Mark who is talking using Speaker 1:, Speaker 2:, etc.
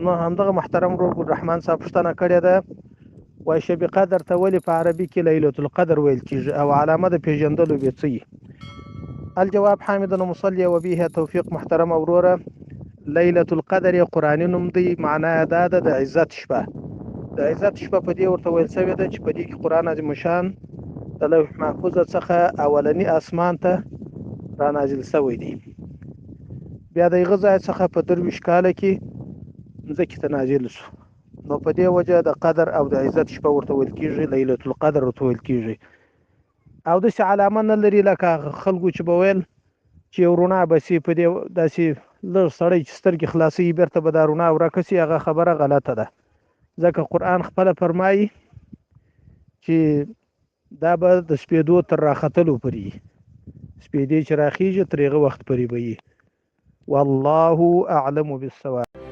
Speaker 1: نو همدغه محترم ورور ګل رحمان صاحب پوښتنه کړې ده، وایي شب قدر ته ولې په عربي کې لیلة القدر ویل کیږي او علامه د پیژندلو به څه وي؟ الجواب حامدا مصلیا وبه توفیق. محترم وروره، لیلة القدر یې قرآني نوم دی، معنا یې دا ده د عزت شپه. د عزت شپه په دې ورته ویل شوې ده چې په دې کې قرآن عظیم شان د لوح محفوظ څخه اولني اسمان ته را نازل شوی دی، بیا د هغه ځای څخه په 23 کاله کې مځکې ته نازل شو. نو په دې وجه د قدر او د عزت شپه ورته ویل کیږي، لیلة القدر ورته ویل کیږي. او داسې علامه نه لري لکه هغه خلکو چې به ویل چې یو رڼا به سي په دې، داسې لږ سړی چې سترګې خلاصوي بیرته به دا رڼا ورکه سي. هغه خبره غلطه ده، ځکه قرآن خپله فرمایي چې دا به د سپېدو تر راختلو پورې وي، سپېدې چې راخیږي تر هغه وخت پورې به وي. والله اعلم بالصواب.